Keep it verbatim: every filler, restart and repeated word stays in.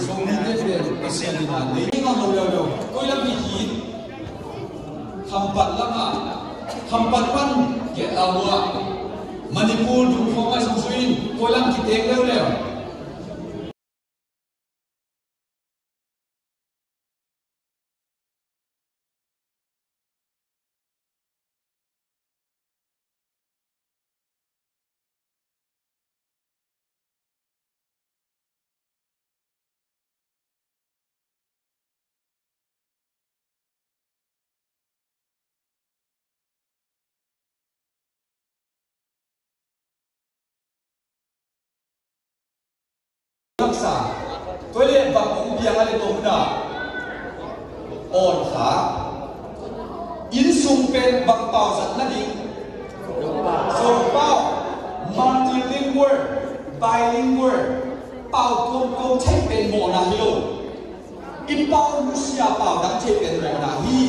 Zomi te pen Pasian in a nei ngam lo leuleu. Koi lam hi hi. Khampat lamah, Khampat pan ke a hua. Manipur dung khawng a sung suin koi lam kiteng leuleu. Laksa. Tua leh bang hong piang a leh tua hun ah awn kha. Innsung pen bang pau zat nading? Zopau. Multilingual, bilingual. Pau tuamtuam thei pen mawhna hi lo. I pau nusia pau dang thei pen mawhna hi.